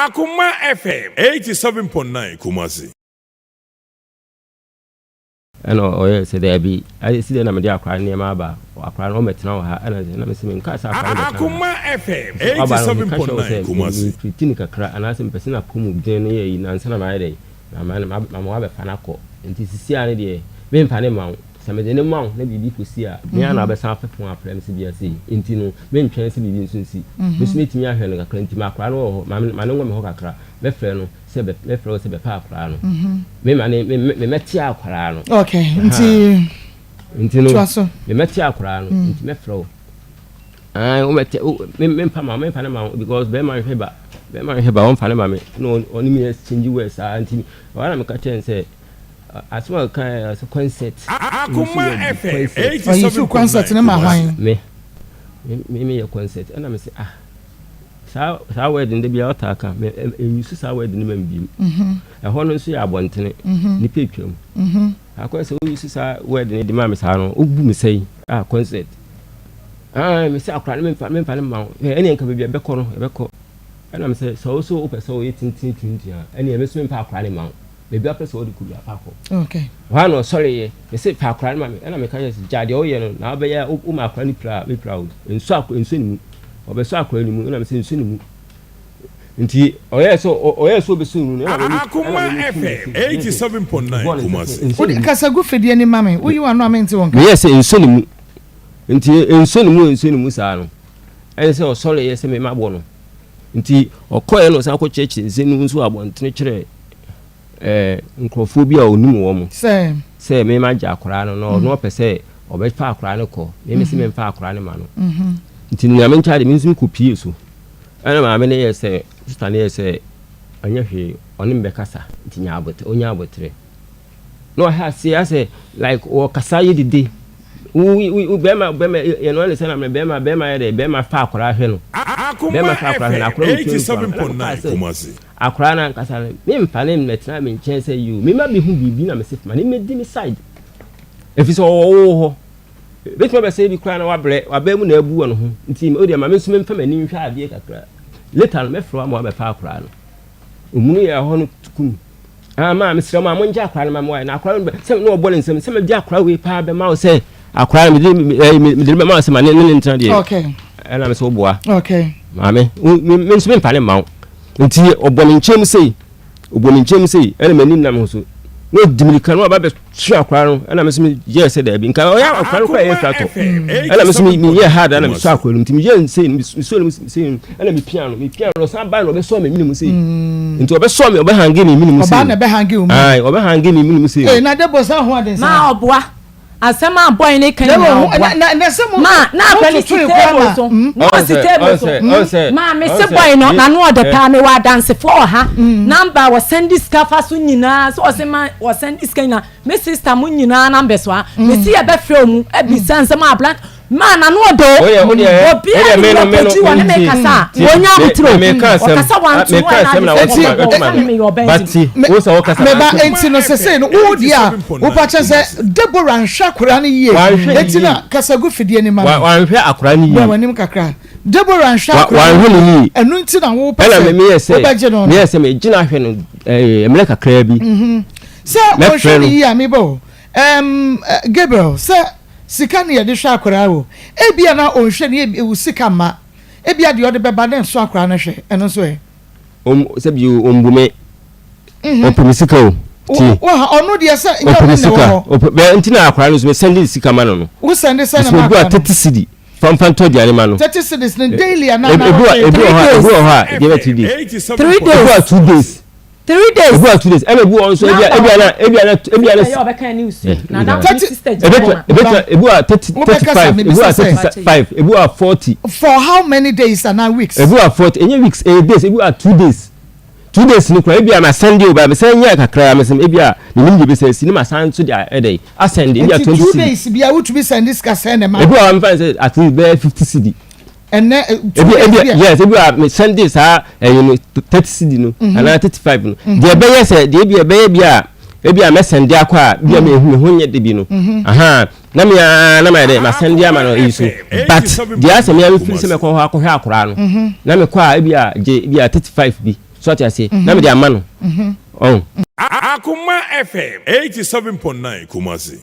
Akoma FM 87.9 Kumasi. Ɛna ɔyɛɛ sɛ, Daabi, esi dɛn na mede akwadaa no nneɛma aba? Akwadaa no, ɔmmɛtena wɔ ha. Ɛna na mese, Menkaa sɛ akwadaa no bɛtena ha. Akoma FM Sɛ ɔba no, meka kyerɛ wo 87.9 sɛ Kumasi. meretreati no kakra anaasɛ mepɛ sɛ n'apɔmuden no yɛ ayi no ansa na mayɛ dɛn? Na mama woabɛfa no akɔ. Enti seesei ara no deɛ, meremfa no mma wo. Sɛ mede no ma wo na biribi kɔsi a, me ara na wobɛsan afɛ pon afrɛ me sɛ bia sei. Enti no, mentwɛn sɛ biribi nso nsi. Me nso mɛtumi ahwɛ no kakra nti, ma akwadaa no wɔ hɔ, ma no nwɔ me hɔ kakra. Mɛfrɛ no sɛ bɛ, mɛfrɛ wo sɛ bɛfa akwadaa no. Me ma ne, me, me mɛte akwadaa no. Okay, nti. Nti no, Toa so. me mɛte akwadaa no, nti mɛfrɛ wo. Ae, wo mɛte, wo, me, me mpa ma, me mfa ne ma wo, because bɛrima nhwɛ ba, bɛrima nhwɛ ba, wɔmfa ne ma me. Na ɔne me exchange words saa, nti, ɔhɔ na meka kyerɛ no sɛ, asɛm a ɔka yɛ sɛ concert. Akoma FM Ɔyi so concert 87.9 ne ma Kumasi. hwan? Me, me, me meyɛ concert, ɛna me sɛ, ah, saa saa word no da biara ɔtaa ka, me ɛnuse saa word no ma me bio. Ɛhɔ no nso yɛ abɔntene, nipa atwam. Akɔyɛ sɛ wouse saa word no de ma me saa no, wobu me sɛn, ah, concert. Ah, me sɛ akora no memfa memfa no ma wo. Ɛne nka baabi a ɛbɛkɔ no, ɛbɛkɔ. Ɛna me sɛ, sɛ wo so wopɛ sɛ woyɛ tenten tuntun a, ɛne me so memfa akora no ma wo. Baabi a wopɛ sɛ wode kɔ biara, fa kɔ. Okay. Hɔ a na ɔsɔreeɛ. Me se, fa akora no ma me. Ɛna meka kyerɛɛ no sɛ, gyaa deɛ woyɛ no, na wobɛyɛ a, woma akora no pira a, mɛpira wo. Nsɔ akora, nsɔ ne mu. Ɔbɛsɔ akora no mu, ɛna me se, nsɔ ne mu. Nti, ɔyɛɛ sɛ, ɔyɛɛ sɛ ɔbɛsɔ ne mu no, ɛna me, ɛna Akoma me me kum ne FM se, meyɛɛ sɛ, 87.9 mebɔɔ ne nsa sɛ, Kumasi. nsɔ ne Wode mu. kasa gu fidie no ma me. Woyi w'ano a mente wo nka. Meyɛɛ sɛ, nsɔ ne mu. Nti, nsɔ ne mu, nsɔ ne mu saa no, ɛne sɛ ɔsɔreeɛ sɛ me mabɔ no. Nti, ɔkɔeɛ na ɔsan kɔkyerɛkyerɛ nsɛm no mu nso wɔ abɔntene kyerɛɛ ɛɛ nkurɔfoɔ bi a ɔnim wɔn. Sɛ. Sɛ me magye akwadaa no na ɔno ɔpɛ sɛ ɔbɛfa akwadaa no kɔ. Me mese memfa akwadaa no ma no. Nti Nyame nkyɛn de me nso mekɔpie so. Ɛna maame no yɛɛ sɛ, sista no yɛɛ sɛ ɛnyɛ hwee, ɔne me bɛkasa nti nya aboterɛ, ɔnya aboterɛ. Na ɔhyɛ aseɛ asɛ like ɔkasa yɛ dede. Wo wo bɛrima bɛrima yɛn no sɛ na bɛrima bɛrima yɛ dɛ bɛrima fa akwadaa hwɛ no. Akoma Bɛrima fa akwadaa hwɛ no, FM akwadaa no tua nufu ano. Ɛna mekaa 87.9 sɛ Kumasi. akwadaa no ankasa no memfa ne mmɛtena me nkyɛn sɛ yoo mema bɛhu biribi na mese ma ne mmɛdi me side. Ɛfiri sɛ ɔwɔ wo hɔ. Bɛtumi abɛ sɛ bi koraa na wabrɛ wabɛn mu na abu wɔ ne ho nti o deɛ ma me nso memfa m'ani nhwɛ adeɛ kakra. Later no mɛfrɛ wo ama wabɛfa akwadaa no. Omunu yɛ hɔ no kum. Ah maa mesrɛ mo a mongye akwadaa no ma me wae na akwadaa no sɛ na ɔbɔ ne nsam sɛ megye akwadaa wei paa bɛma wo sɛ akwadaa no mede eh, mede no bɛma wo sɛ ma ne ne ntena deɛ. Okay. Ɛna me sɛ woboa. Okay. Maame, me nso memfa ne mma wo. Nti ɔbɔ me nkyɛn mu sei, ɔbɔ me nkyɛn mu sei, ɛna m'ani nam ho so. Na ɔdi mirika na ɔba bɛtwe akwadaa no, ɛna me nso meyɛɛ sɛ daabi. Nka ɔyɛ akwadaa no koraa yɛ fira tɔ. Ɛna me nso meyɛɛ hard ɛna mesɔ akwadaa no mu. Nti meyɛɛ sei no, mesɔ no mu sei no, ɛna mepia no, mepia no, ɔsan ba na ɔbɛsɔ me mene mu sei. Nti ɔbɛsɔ me, ɔbɛhange me mene mu sei. Ɔbaa na ɛbɛhange wo mu. Ae, ɔbɛhange me mene mu sei. Ee, na Debo saa ho ɔden saa. Ma ɔboa. Asɛm a boy ne ka nyinaa ɔboa. Ma na akora ne si table so. Na ɔsi table so. Ma me se boy no na no ɔdɛ paa me wɔ adansefoɔ wɔ ha. Number wɔ send sika fa so nyinaa so ɔse ma wɔ send sika nyinaa. Me sister mo nyinaa numbers wɔ ha. Me si yɛ bɛ frɛ ɔmu ebisa nsɛm a abran ma na no ɔdɛ o. Obi a ne wura kɔgyi wɔ ne me kasa a wɔnya abotire o. Ɔkasa wanto wɔn na ade sɛ ɔka ne me yɛ ɔbɛn ti. Meba enti no sesei no wo deɛ a wopa kyɛ sɛ Deborah nhwɛ akwadaa no yie enti na kasa gu fidie no ma me. Wanhwɛ akwadaa no yie. Bra w'anim kakra. Deborah nhwɛ akwadaa no yie. Ɛno nti na wopɛ sɛ wobɛgye no no. Meyɛ sɛ megyina ahwɛ no mmerɛ kakraa bi. Sɛ ɔnhwɛ no yie a meba o. Gabriel sɛ sika ne yɛde hwɛ akwadaa o. Ebia na ɔnhwɛ no yie wo sika mma. Ebia deɛ ɔde bɛba na ɛnso akwadaa no hwɛ ɛno nso ɛ. Sɛ bio ɔmbu me. Ɔpɛ me sika o. Tie. Ɔno deɛ sɛ nyɛ ɔno na ɛwɔ hɔ. Bɛ nti na akwadaa no nso mɛ sɛnde sika ma no no. Wo sɛnde sɛ na ma akwadaa no. 30 cedi. Fanfa ntɔ aduane ma no. 30 cedis no daily anaa na ɔtwe. Ebi wɔ hɔ a ebi wɔ hɔ a deɛ bɛ 3 days. 3 days. Ebi wɔ 2 days. 3 days. Ebi wɔ 2 days. Ɛna ebi wɔ nso ebi ebi ana ebi ana ebi ana. Ebi wɔ 30 35 ebi wɔ 35 ebi wɔ 40. For how many days anaa weeks? Ebi wɔ 40 enye weeks ɛyɛ days ebi wɔ 2 days. 2 days no kura ebi a ma sɛnde o ba me sɛn nyɛ kakra me sɛn ebi a me nim de bɛsɛ si ne ma san so de ɛdɛ asɛnde ebi a 20 cedi. 2 days bi a wotumi sɛnde sika sɛn ne ma. Ebi wɔ mfa sɛ at least bɛyɛ 50 cedi. Ɛnɛ 2 days bi a yes ebi a me sɛnde saa ɛyɛ no 30 cedi no anaa 35 no deɛ ɛbɛyɛ sɛ deɛ ebi ɛbɛyɛ bi a ebi a mɛsɛnde akɔ a bi a me me ho nyɛ de bi no aha na me a na ma yɛ dɛ ma sɛnde ama no eyi so but deɛ asɛ me a me firi sɛ mɛkɔ hɔ akɔhwɛ akɔraa no na mekɔ a ebi a gye ebi a 35 bi. So ate aseɛ? Na mede ama no. Ɔn. Akoma FM 87.9 Kumasi.